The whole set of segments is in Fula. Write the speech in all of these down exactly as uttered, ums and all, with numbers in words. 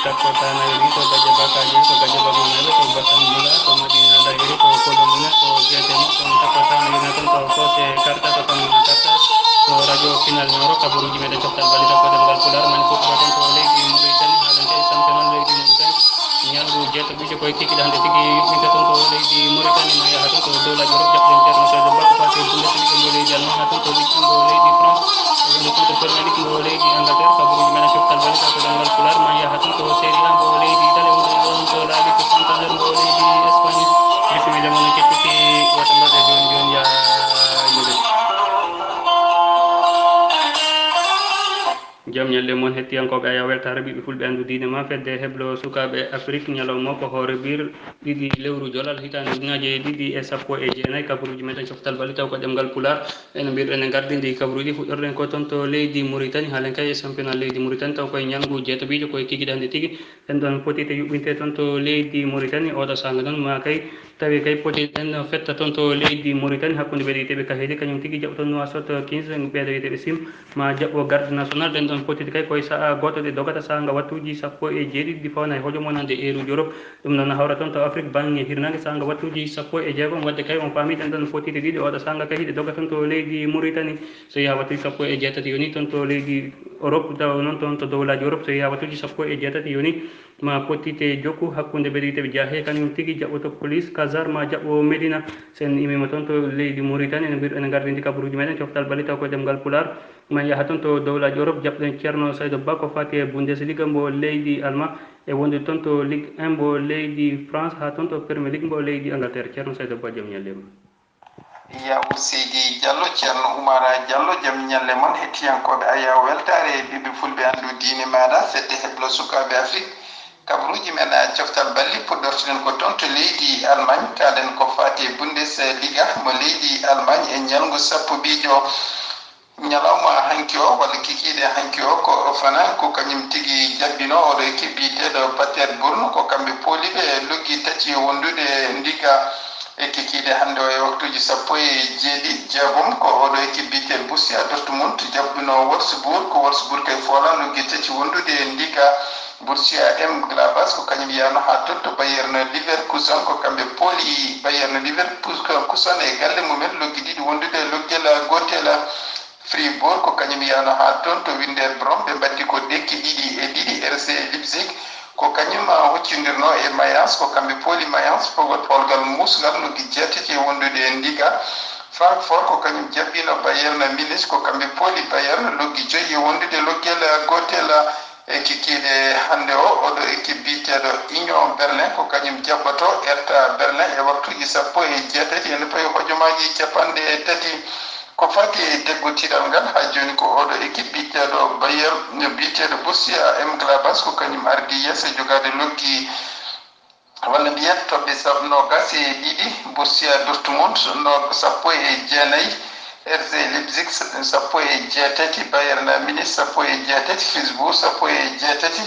Takko Tana Yoni to Gaja Baka Jiri to Gaja Baka Mele to Batam Bula to Madina Lahiri to Kolomina to Jete Mo to Takko Tana Yoni to Kote Karta to Kamina Karta to Radio Final Noro kaburuji meɗen coftal ballita ko ɗemngal Pulaar mani fof ko ɗon to leydi Mauritanie haalante e santenon leydi Mauritanie. Ñalngu jeetaɓijo koye kikiɗe hannde tigi yuɓɓinte toon to leydi Mauritanie ma yaha toon to dowlaaji Europe jaɓɗen ceerno Sadio Ba ko faati e Bundesliga mo leydi Allemagne haa toon to Ligue un mo leydi France. Wonde toon to Premier League mo leydi Angleterre kaburuji meɗen coftal ballita ko ɗemngal Pulaar ma yaha toon to Serie A mo leydi Italie wonde ɗon to La Ligue Santander mo leydi Espagne. Bisimilla mon kettuki wata mbaɗe jooni jooni yaa yimɓe. Jam ñalle mon hettiyankooɓe Aya Weltaare ɓiɓɓe fulɓe anndu diine ma fedde heblo sukaaɓe Afrik ñalawma ko hoore bir ɗiɗi lewru jolal hitaande ujunaaji ɗiɗi e sappo e jeenayi kabaruuji meɗen coftal bali taw ko ɗemngal Pulaar. Ene mbiyɗen ene ngardindi kabaruuji fuɗɗorɗen ko toon to leydi Mauritanie haalen kay e championnat leydi Mauritanie taw koye ñalngu jeetaɓiijo koye kikiɗe hannde tigi. Ɗen ɗon potite yuɓɓinte toon to leydi Mauritanie oɗo saanga noon ma kay tawi kay poti ɗen fetta toon to leydi Mauritanie hakkunde ɓeɗo wiyeteeɓe Kahedi kañum tigi jaɓa toon Nouakchott quinze ɓeɗo wiyeteeɓe Sim ma jaɓɓo garde national ɗen ɗon potite kay koye saha gooto ɗe dogata saanga wattuuji sappo e jeeɗiɗi ɗi fawana e hojom wonande eeruji Europe. Ɗum noon hawra toon to Afrique bannge hirnaange saanga wattuuji sappo e jeegom wadde kay on faami ɗen ɗon potite ɗiɗi oɗo saanga kay hiɗe doga toon to leydi Mauritanie. So yaha wattuuji sappo e jeetati yoni toon to leydi Europe taw noon toon to dowlaaji Europe so yaha wattuuji sappo e jeetati yoni ma pottite jokku hakkunde ɓeɗo wiyeteeɓe Jaahe kañum tigi jaɓɓoto police Casar ma jaɓɓo Médina. Sen imima toon to leydi Mauritanie ene mbir ene ngardindi kabaruuji meɗen coftal bali taw ko ɗemngal Pulaar ma yaha toon to dowlaaji Europe jaɓɗen Ceerno Saydo Ba ko faati e Bundesliga mbo leydi Allemagne e wonde toon to Ligue un mbo leydi France haa toon to Premier League mbo leydi Angleterre. Ceerno Saydo Ba jam ñalle ma. Yaw Seydi Diallo, Ceerno Oumara Diallo, jam ñalle mon hettiyankooɓe Aya Weltaare e ɓiɓɓe fulɓe anndu diine maaɗa fedde heblo sukaaɓe Afrik. Kabaruuji men coftal balli puɗɗortuɗen ko toon to leydi Allemagne kaalen ko faati e Bundesliga mo leydi Allemagne e ñalngu sappo biijo. Ñalawma hanki o walla kikiiɗe hanki o ko Hoffenheim ko kañum tigi jabbino oɗo équipe biyeteeɗo Paderborn ko kamɓe pooliɓe loggi tati wondude ndiga e kikiiɗe hannde o e waktuuji sappo e jeeɗi jeegom ko oɗo équipe biyeteeɗo Borussia Dortmund jabbino Wolfsburg ko Wolfsburg e foola loggi tati wondude ndiga Borussia M Gladbach ko kañum yano haa totto Bayern Leverkusen ko kamɓe pooli Bayern Leverkusen e galle mumen loggi ɗiɗi wondude loggel gootel Fribourg ko kañum yano haa toon to Winderbrome ɓe mbatti ko dekki ɗiɗi e ɗiɗi R C Leipzig ko kañum hoccindirno e Mayence ko kamɓe pooli Mayence fogol polgal musgal loggi jeetati e wondude e ndiga Francfort ko kañum jabbino Bayern Munich ko kamɓe pooli Bayern loggi joyi e wondude loggel gootel e kikiiɗe hannde o oɗo équipe biyeteeɗo Union Berlin ko kañum jaɓɓoto Hertha Berlin e waktuuji sappo e jeetati ene pawi hojomaaji capanɗe tati. Ko fati e deggotiral ngal haa jooni ko oɗo équipe biyeteeɗo Bayern biyeteeɗo Borussia M Gladbach ko kañum ardi yeeso jogaade loggi walla mbiyen toɓɓe sab noogas e ɗiɗi Borussia Dortmund no sappo e jeenayi R C Leipzig sappo e jeetati Bayern Munich sappo e jeetati Fribourg sappo e jeetati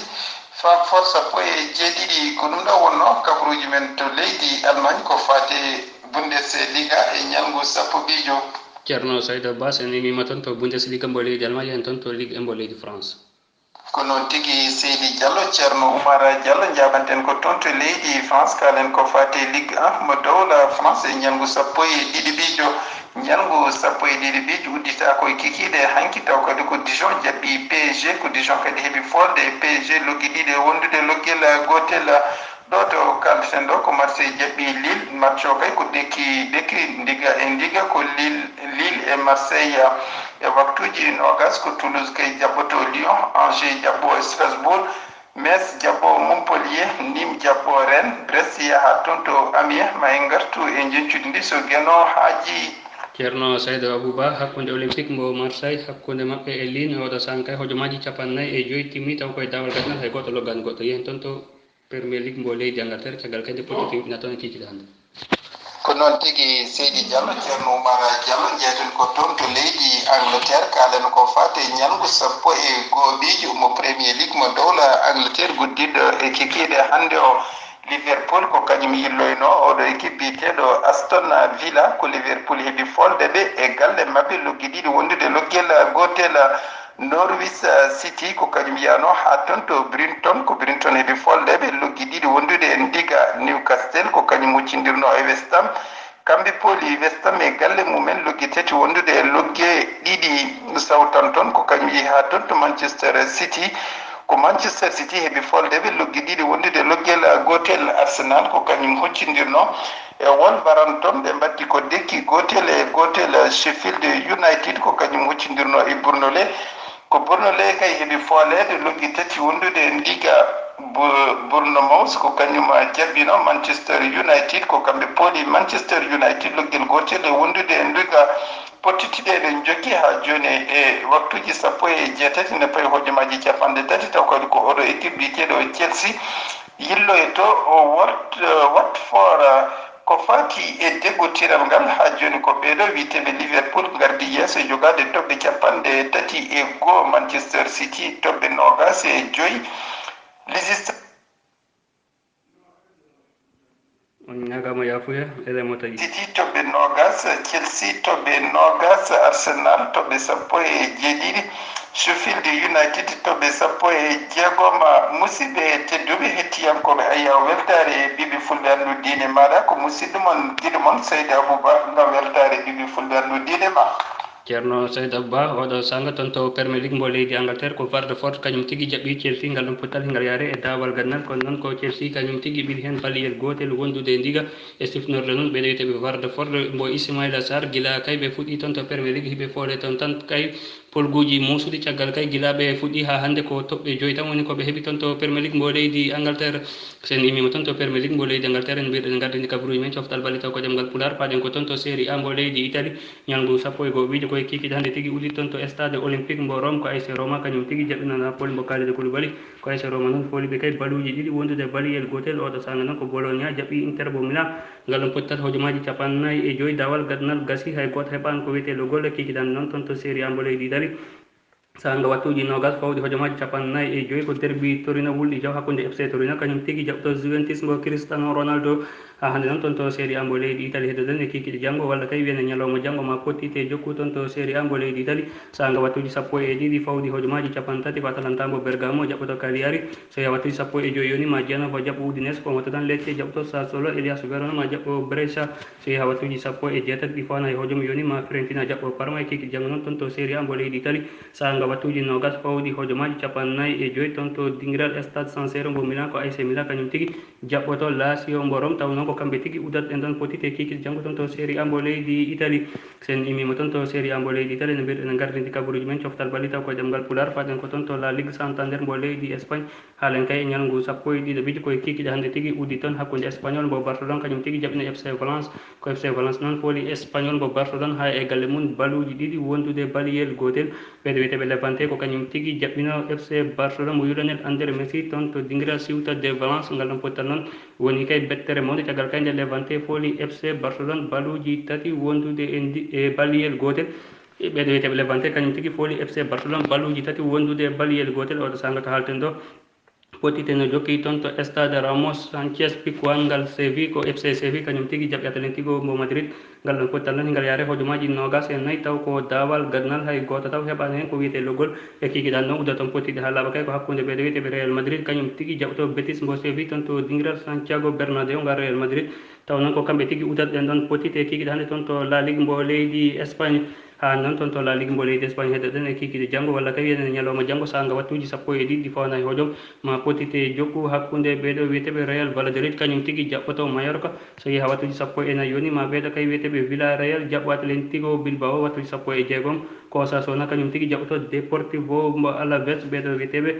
Francfort sappo e jeeɗiɗi ko ɗum ɗo wonno kabaruuji men to leydi Allemagne ko fati Bundesliga e ñalngu sappo ɓiijo. Ceerno Saydo Bas en imima toon to Bundesliga mbo leydi Allemagne en toon to Ligue un mbo leydi France. Ko noon tigi Seydi Diallo, Ceerno Oumar Diallo njaabanten ko toon to leydi France kaalen ko fati Ligue un mo dowla France e ñalngu sappo e ɗiɗi ɓiijo. Ñalngu sappo e ɗiɗi ɓiijo uddita ko e kikiiɗe hanki taw kadi ko Dijon jaɓɓi P S G ko Dijon kadi heɓi folde e P S G loggi ɗiɗi e wondude loggel gootel. Ɗo to kalten ɗo ko Marseille jaɓɓi Lille, match o kay ko ɗekki ɗekki ndiga e ndiga ko Lille Lille e Marseille e waktuuji noogas ko Toulouse kay jaɓɓoto Lyon, Angers jaɓɓo Strasbourg, Metz jaɓɓo Montpellier, Nîmes jaɓɓo Rennes, Brest yaha toon to Amiens ma en ngartu e njeñcudi ndi so Geno haaji. Ceerno Saydo Abouba hakkunde Olympique mbo Marseille hakkunde maɓɓe e Lille oɗo sankay hojomaaji capannay e joyi timmi taw koye daawal gasnal hay gooto loggaani goɗɗo yehen toon to Premier League mbo leydi Angleterre caggal kadi poɗɗiti yuɓɓina toon e kiikiiɗe hannde. Ko noon tigi Seydi Diallo, Ceerno Oumar Diallo, njeyten ko toon to leydi Angleterre, kaalen ko fate ñalngu sappo e gooɓiijo mo Premier League mo dowla Angleterre guddiɗo e kikiiɗe hannde o. Liverpool ko kañum yilloyno oɗo équipe biyeteeɗo Aston Villa, ko Liverpool heɓi folde ɓe e galle maɓɓe loggi ɗiɗi wondude loggel gootel. Norwich City ko kañum yaano haa toon to Brinton, ko Brinton heɓi folde ɓe loggi ɗiɗi wondude e ndiga. Newcastle ko kañum huccindirno e West Ham. Kamɓe pooli West Ham e galle mumen logge tati wondude e logge ɗiɗi. Southampton ko kañum yehi haa toon to Manchester City. Ko Manchester City heɓi folde ɓe logge ɗiɗi wondude e loggel gootel. Arsenal ko kañum huccindirno e Wolverhampton, ɓe mbatti ko dekki gootel e gootel. Sheffield United ko kañum huccindirno e Burnley. Ko Burnley kay heɓi fooleede loggi tati wondude e ndiga. Bu-, Bournemouth ko kañum jaɓɓino Manchester United, ko kamɓe pooli Manchester United loggel gootel e wondude e ndiga. Pottiti ɗe eɗen njokki haa jooni e waktuuji sappo e jeetati ne payi hojomaaji capanɗe tati, taw kadi ko oɗo équipe biyeteeɗo Chelsea yilloyto o Wat-, Watford. Ko faati e deggotiral ngal, haa jooni ko ɓeeɗo wiyeteeɓe Liverpool ngardi yeeso e jogaade toɓɓe capanɗe tati e goo, Manchester City toɓɓe noogaas e joy. Leicester On ñaagaama yaafuya, ele mo taƴi. City toɓɓe noogaas, Chelsea toɓɓe noogaas, Arsenal toɓɓe sappo e jeeɗiɗi, Sheffield United toɓɓe sappo e jeegom. Musidɓe tedduɓe hettiyankooɓe Ayaawo Weltaare e Ɓiɓɓe Fulɓe Anndu Diine Maaɗa, ko musidɗo mon, giɗo mon Seydi Abouba ngam Weltaare Ɓiɓɓe Fulɓe Anndu Diine Ma. Ceerno Sayd Abba, oɗo saanga toon to Premier League mbo leydi Angleterre, ko Watford kañum tigi jaɓɓi Chelsea ngal ɗon pottal hingal yaare e daawal gannal, kono noon ko Chelsea kañum tigi ɓili heen baliyel gootel wondude e ndiga e sifnorde noon ɓeɗo wiyetee ɓe Watford mbo Ismaïla Sarr. Gila kay ɓe fuɗɗi toon to Premier League hiɓe foole toon tan kay polguuji muusuɗi, caggal kay gila ɓe fuɗɗi haa hannde ko toɓɓe joyi tan woni ko ɓe heɓi toon to Premier League mbo leydi Angleterre. So en immiima toon to Premier League mbo leydi Angleterre, en mbiyat en ngardini kabaruuji men coftal bali taw ko ɗemngal Pulaar, paaɗen ko toon to Serie A mbo leydi Italie. Ñalngu sappo e goo ɓiijo koye kiikiiɗe hannde tigi udditi toon to stade olympique mbo Rome, ko A S Roma kañum tigi jaɓɓino Napoli mbo Kalidou Koulibaly. Ko A S Roma noon fooli ɓe kay baluuji ɗiɗi wondude baliyel gootel. Oɗo saanga noon ko Bologna jaɓɓi Inter mbo Milan. Ngal ɗon pottal hojomaaji capanɗe nayi e joyi, daawal gannal gasi, hay gooto heɓaani ko wiyetee logol e kiikiiɗe hannde noon toon to Serie A mbo leydi Italie. Saanga wattuuji noogaas fawde hojomaaji capanɗe nayi e joyi ko derbi Torino wulɗi jaw hakkunde F C Torino kañum tigi jaɓto Juventus mbo Cristiano Ronaldo. Haa hannde noon toon to Serie A mbo leydi Italie heddoɗen e kiikiiɗe janngo walla kay wiyen e ñalawma janngo ma pottite jokku toon to Serie A mbo leydi Italie. Saanga wattuuji sappo e ɗiɗi fawdi hojomaaji capanɗe tati ko Atalanta mbo Bergamo jaɓɓoto Cagliari. So yawii wattuuji sappo e joyi yoni ma Genova jaɓɓo Udinese, ko wonta tan Lecce jaɓɓoto Sassuolo, Hellas Verona ma jaɓɓo Brescia. So yawii haa wattuuji sappo e jeetati ɗi fawaani e hojom yoni ma Fiorentina jaɓɓo Parma e kiikiiɗe janngo noon toon to Serie A mbo leydi Italie. Saanga wattuuji noogaas fawdi hojomaaji capanɗe nayi e joyi toon to dingiral Stade San Siro mbo Milan ko A C Milan kañum tigi jaɓɓoto Lazio mbo Rome, taw noon ko kamɓe tigi uddata ɗen ɗon pottite kiikiiɗe janngo toon to Serie A mbo leydi Italie. So en immiima toon to Serie A mbo leydi Italie, no mbiɗen en ngardini kabaruuji men coftal bali taw ko e ɗemngal Pulaar, paaɗen ko toon to La Ligue Santander mbo leydi Espagne. Haalen kay e ñalngu sappo e ɗiɗo ɓiijo koye kiikiiɗe hannde tigi udditi toon hakkunde Espagnol mbo Barcelone kañum tigi jaɓɓino F C Valence. Ko F C Valence noon fooli Espagnol mbo Barcelone haa e galle mum baluuji ɗiɗi wondude baliyel gootel. Ɓeeɗo wiyeteeɓe Levante ko kañum tigi jaɓɓino F C Barcelone mbo Lionel André Messi toon to dingiral Ceuta de Valence. Ngal ɗon pottal noon woni kay bettere mawnde caggal kay nde Levante fooli F C Barcelone baluuji tati wondude e ndi-, e baliyel gootel. Ɓeeɗo wiyeteeɓe Levante kañum tigi fooli F C Barcelone baluuji tati wondude e baliyel gootel. Oɗo saanga to haalten ɗo, pottite no jokki toon to Stade Ramos Sanchez Pizjuan ngal Seville, ko F C Seville kañum tigi jaɓɓi Atlético mbo Madrid. Ngal ɗon pottal noon hingal yaare hojomaaji noogaas e nayi, taw ko daawal gannal, hay gooto taw heɓaani heen ko wiyetee logol. E kiikiiɗe hannde noon uddata toon pottite haa laaɓa kay ko hakkunde ɓeeɗo wiyeteeɓe Real Madrid kañum tigi jaɓɓoto Betis mbo Seville toon to dingiral Santiago Bernabéu ngal Real Madrid. Taw noon ko kamɓe tigi uddata ɗen ɗon pottite e kiikiiɗe hannde toon to La Ligue mbo leydi Espagne. Haa noon toon to La Ligue mbo leydi Espagne heddoɗen e kiikiiɗe janngo walla kay wiyen e ñalawma janngo saanga wattuuji sappo e ɗiɗi ɗi fawaani e hojom ma pottite jokku hakkunde ɓeeɗo wiyeteeɓe Real Valladolid kañum tigi jaɓɓoto Mallorca. So yehii haa wattuuji sappo e nayi yoni ma ɓeeɗo kay wiyeteeɓe Villarreal jaɓɓo Atlético Bilbao, wattuuji sappo e jeegom ko Osasuna kañum tigi jaɓɓoto Deportivo mbo Alaves, ɓeeɗo wiyeteeɓe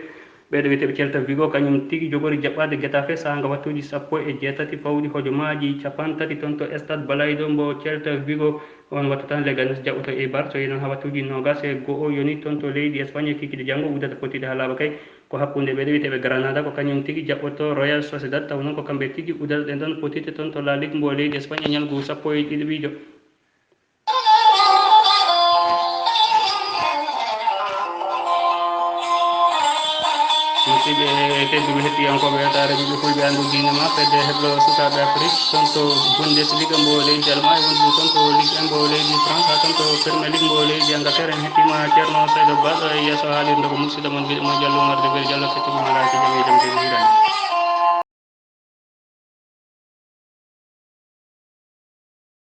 Ɓeeɗo wiyeteeɓe Celta Vigo kañum tigi jogori jaɓɓaade Getafe saanga wattuuji sappo e jeetati fawdi hojomaaji capanɗe tati toon to stade balayɗo mbo Celta Vigo. On wattu tan Leganes jaɓɓoto Eibar. So yehii noon haa wattuuji noogaas e go'o yoni toon to leydi Espagne e kiikiiɗe janngo uddata pottite haa laaɓa kay ko hakkunde ɓeeɗo wiyeteeɓe Granada ko kañum tigi jaɓɓoto Real Sociedad, taw noon ko kamɓe tigi uddata ɗen ɗon pottite toon to La Ligue mbo leydi Espagne e ñalngu sappo e ɗiɗo ɓiijo. Ɓe tedduɓe hettiyankooɓe etaare ɓiɓɓe fulɓe anndu diine ma fedde heblo sukaaɓe Afrik, toon to Bundesliga mbo leydi Allemagne, wondude toon to Ligue un mbo leydi France, haa toon to Premier League mbo leydi Angleterre. En hettima Ceerno Saydo Ba ɗo e yeeso haalirde ko musidɗo mon giɗo mon Diallo Umar Debel Diallo, kettuɗo mo laaji jam e jam de hirande.